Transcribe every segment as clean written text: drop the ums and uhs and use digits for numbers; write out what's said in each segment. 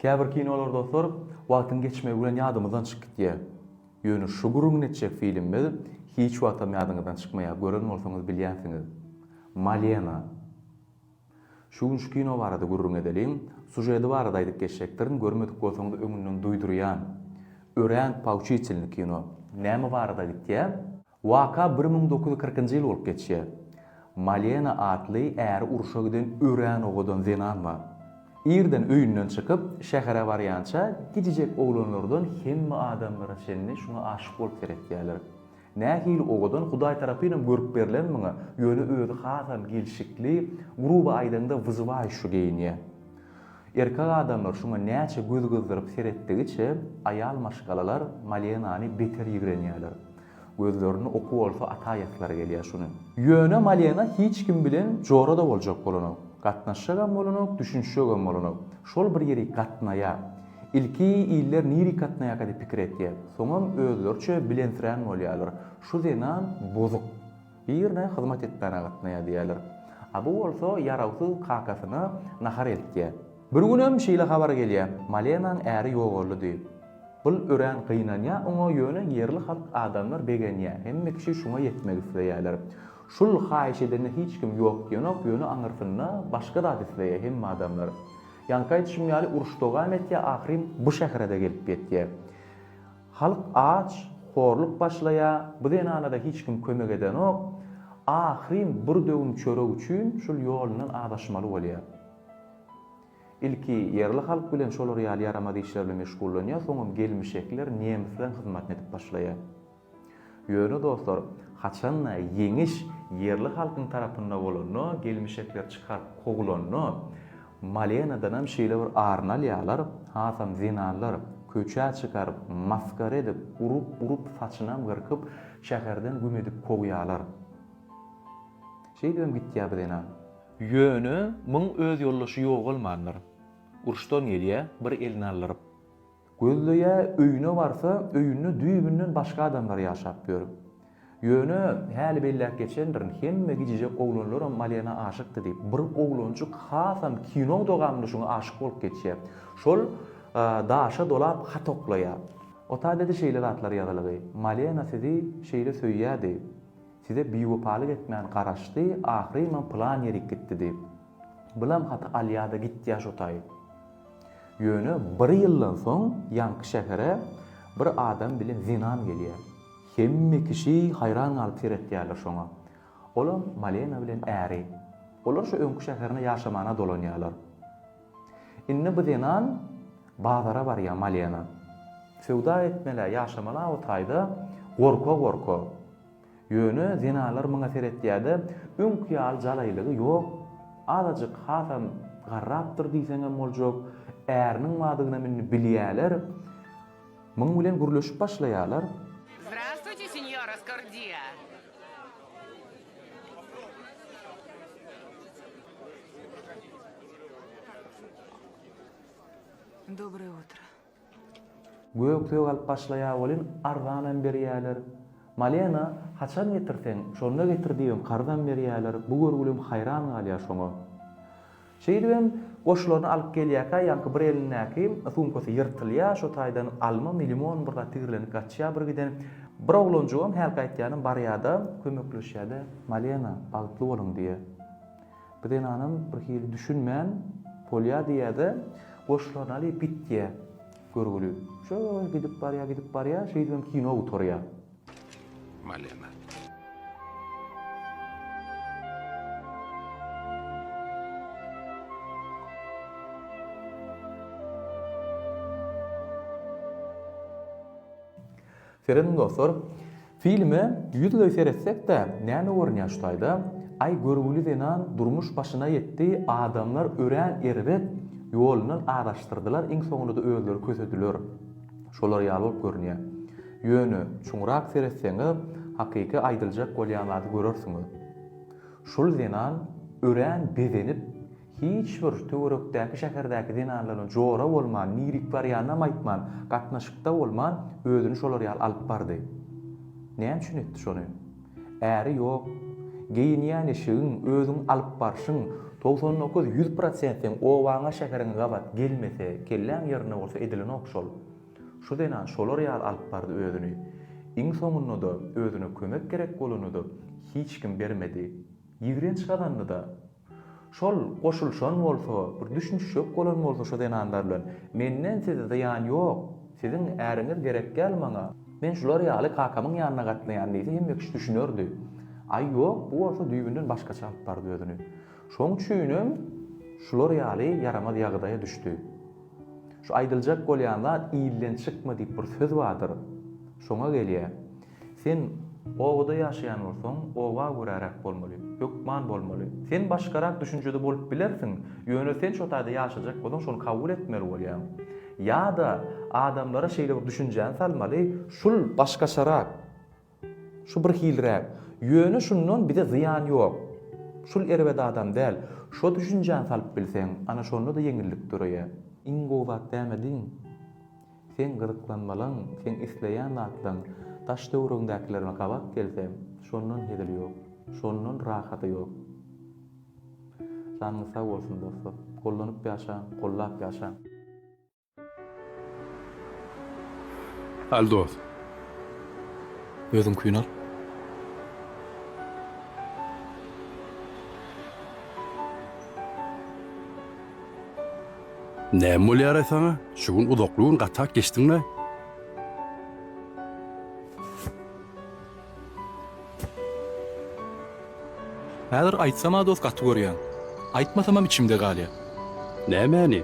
Käbir kinolar dostlar, wagtyň geçmegi bilen ýadymyzdan çykyp gitýär. Ýöne şu gürrüňini etjek filmimiz hiç wagtam ýadyňyzdan çykmaýar, gören bolsaňyz bilýänsiňiz. Malena. Şu gün şu kino barada gürrüň edeliň. Sužeti barada aýdyp geçjekdirin, görmedik bolsaňyz öňünden duýdurýan. Örän pouçitelny kino. Näme barada gitýär? Waka 1940-njy ýyl bolup geçýär. Malena atly äri urşa giden örän owadan zenan bar. Irden öýünden çykyp, şähere barýança kiçijek oglanlardan hemme adamlara çenli şuňa aşyk bolup seretýärler. Nähili owadan, Hudaý tarapynam görüp berlen muňa, ýöne özi hasam gelşikli, gruby aýdaňda wyzywaýuşy geýinýär. Erkek adamlar şuňa näçe göz gyzdyryp seretdigiçe, aýal maşgalalar Malenany beter ýigrenýärler. Gözlerinde oky bolsa ataýaslary gelýär şuny. Ýöne Malena hiç kim bilen jora-da boljak bolanok. Gatnaşjagam bolanok, düşünişjegem bolanok. Şol bir ýerik gatnaýar. Ilki iller nirik gatnaýarka diýip pikir etýär. Soňam özleriçe bilensirän bolýarlar. Şu zenan bozuk. Birine hyzmat etmäne gatnaýar diýýärler. A bu bolsa ýarawsyz kakasyna nahar eltýär. Bir günem şeýle habar gelýär, Malenaň äri ýogaldy diýip. Bul örän gynanýar oňa ýöne ýerli halk adamlar begenýär. Hemme kişi şuňa ýetmek isleýärler. Şul haýyş edende hiç kim ýok diýenok ýöne aňyrsynda başga zat isleýär hemme adamlar. Ýaňky aýdyşym ýaly uruş dowam etýär ahyryn bu şähere-de gelip ýetýär. Halk aç, horluk başlaýar, bu zenana-da hiç kim kömek edenok. Ahyryn bir döwüm çörek üçin şul ýolundan azaşmaly bolýar. Ilki ýerli halk bilen şolar ýaly ýaramaz işler bilen meşgullanýar, soňam gelmişekler nemisleň hyzmatyny edip başlaýar. Ýöne dostlar, haçanda ýeňiş ýerli halkyň tarapynda bolanda, gelmişekler çykaryp kowulanda, Malenadanam şeýle bir aryny alýarlar, hasam zenanlar köçä çykaryp, masgara edip, urup-urup saçynam gyrkyp, şäherden güm edip kowýarlar. Şeýdibem gitýär bu zenan. Ýöne muň öz ýoldaşy ýogalmandyr. Uruşdan gelýär, bir elini aldyryp. Gözleýär, öýüne barsa, öýünde düýbünden başga adamlar ýaşap ýör. Ýöne, häli belläp geçendirin, hemme gijijek oglanlaram Malena aşykdy diýip. Bir oglanjyk hasam kinoň dogamynda şuňa aşyk bolup geçýär. Şol daşa dolap hat oklaýar. O taýda-da şeýle zatlar ýazylygy, Malena sizi şeýle söýýärdi. Size biwepalyk etmän garaşdy, ahyrynam pylan ýerik gitdi diýip. Bulam haty alýa-da gitýä şo taý. Ýöne bir ýyldan soň ýaňky şähere bir adam bilen zenan gelýär. Hemme kişi haýran galyp seretýärler şoňa. Olam Malena bilen äri. Olar şo öňki şäherine ýaşamana dolanýarlar. Indi bu zenan bazara barýar Malena. Söwda etmelä, ýaşamala o taýda gorka-gorka. Ýöne zenanlar muňa seretýäde, öňki ýaly jalaýlygy ýok, azajyk hasam garrapdyr diýseňem boljak, äriniň bardygynam indi bilýäler. Muň bilen gürleşip başlaýarlar. Zdrastwuyte, senýora Skordiýa! Dobroe utro. Gök-sök alyp başlaýar welin, arzanam berýärler. Malena, haçan getirseň, şonda getir diýibem karzam berýärler. Bu görgülem haýran galýar şoňa. Şeýdibem, goşlaryny alyp gelýärkä, ýaňky bir elindäki sumkasy ýyrtylýar, şo taýdan almamy, limonmy bir zat tigirlenip gaçýar birgiden. Bir oglanjygam hälki aýtýanym barýar-da, kömekleşýär-de, Malena, bagtly boluň diýýär. Bu zenanam birhili düşünmän, Bolýa diýýä-de, goşlaryny alyp gitýä. Görgüli. Şo gidip barýa, gidip barýa, şeýdibem kino gutarýa. Malena. Serediň dostlar, filme ýüzleý seretsek-de näme görünýär şu taýda? Aý görgüli zenan durmuş başyna ýetdi, adamlar örän erbet ýolundan azaşdyrdylar, iň soňunda-da özleri kösediler. Şolar ýaly bolup görünýär. Ýöne çuňrak seretseňiz hakyky aýdyljak bolýan zady görersiňiz. Şul zenan örän bezenip Hiç bir töwerekdäki şäherdäki zenanlar bilen jora bolman, nirik barýanynam aýtman, gatnaşykda bolman, özüni şolar ýaly alyp bardy. Näme üçin etdi şony? Äri ýok. Geýinýän eşigiň, özüňi alyp barşyň, 99, 100 prosent seň obaňa, şäheriňe gabat gelmese, kelläň ýerinde bolsa edilenok şol. Şu zenan şolar ýaly alyp bardy özüni. Iň soňunda-da özüne kömek gerek bolanda-da hiç kim bermedi. Ýigrenç gazandy-da. Şol goşulyşan bolsa, bir düşünişjek bolan bolsa şu zenanlar bilen, menden size zyýan ýok, siziň äriňiz gerek däl maňa, men şular ýaly kakamyň ýanyna gatnaýan diýse hemme kişi düşünerdi. Aý ýok, bu bolsa düýbünden başgaça alyp bardy özüni. Şoň üçinem şular ýaly ýaramaz ýagdaýa düşdi. Şu aýdyljak bolýan zat ilden çykma diýip bir söz bardyr. Şoňa gelýär. Sen obada ýaşaýan bolsaň, oba göräräk bolmaly. Hökman bolmaly. Sen başgarak düşünjede bolup bilersiň, ýöne sen şo taýda ýaşajak bolsaň şony kabul etmeli bolýaň. Ýa-da adamlara şeýle bir düşünjäni salmaly, şul başgaçarak, şu bir hiliräk, ýöne şundan bize zyýan ýok. Şul erbet adam däl. Şo düşünjäni salyp bilseň, ana şonda-da ýeňillik döreýär. Iň gowy zat näme diýiň? Seň gyzyklanmalaň, seň isleýän zatlaň daş-töweregiňdäkilerine gabat gelse, şondan hezil ýok. Şondan rahaty ýok. Janyňyz sag bolsun dostlar. Gollanyp ýaşaň, gollap ýaşaň. Al dost. Özüňkini al. Näme bolýaraý saňa? Şu gün uzakly gün gatak geçdiňlaý. Häzir aýtsam-a dost gaty görýäň. Aýtmasamam içimde galýa. Nämäni?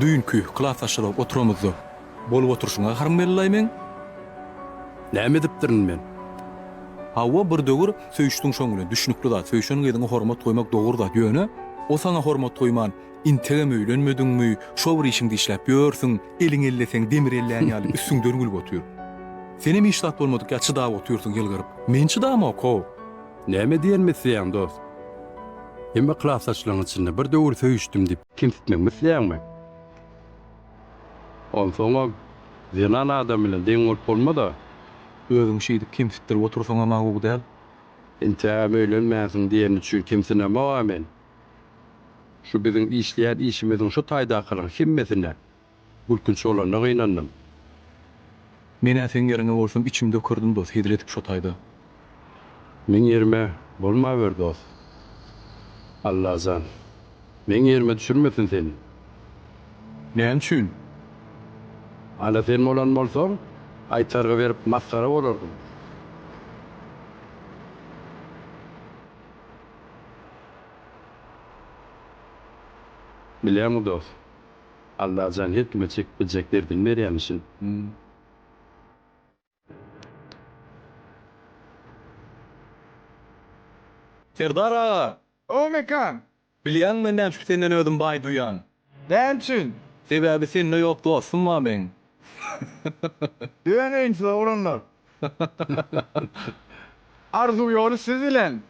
Düýnki klasdaşlar bolup oturamyzda bolup oturyşyňa gaharym geldilaý meň. Näme edipdirin men? Hawa bir döwür söýüşdiň şoň bilen, düşnükli zat, söýşen gyzyňa hormat goýmak dogry zat, ýöne o saňa hormat goýman integem öýlenmediňmi, şo bir işiňde işläp ýörsüň, eliňi elleseň demir ellän ýaly üstüňden gülüp otyr. Senem hiç zat bolmadyk ýa çydap otyrsyň ýylgyryp. Men çydamok-ow. Näme diýenimi isleýäň dost? Hemme klasdaşlaryň içinde bir döwür söýüşdim diýip kemsitmegimi isleýäňmi? Onsoňam zenan adam bilen deň bolup bolmaz-a. Özüňi şeýdip kemsitdirip otursaňam-a gowy däl. Intägem öýlenmänsiň diýeni üçin kemsinemog-a men. Şu biziň işleýän işimiziň şu taýdakylaryň hemmesine gülkünç bolanyna gynandym. Men-ä seň ýeriňe bolsam içimi dökerdim dos, hezil edip şo taýda. Meň ýerime bolmawer dos. Allajan, meň ýerime düşürmesin seni. Näme üçin? Ana sen bolan bolsaň, aýtargy berip masgara bolardyň. Bilýäňmi dos, Allajan her kime çekip biljek derdini berýämişin. Serdar aga! O Mekan! Bilýäňmi men näme üçin senden özüm baý duýan? Näme üçin? Sebäbi sende ýok dostum bar meň. Döneýin size oglanlar. Arzuw ýoly siz bilen.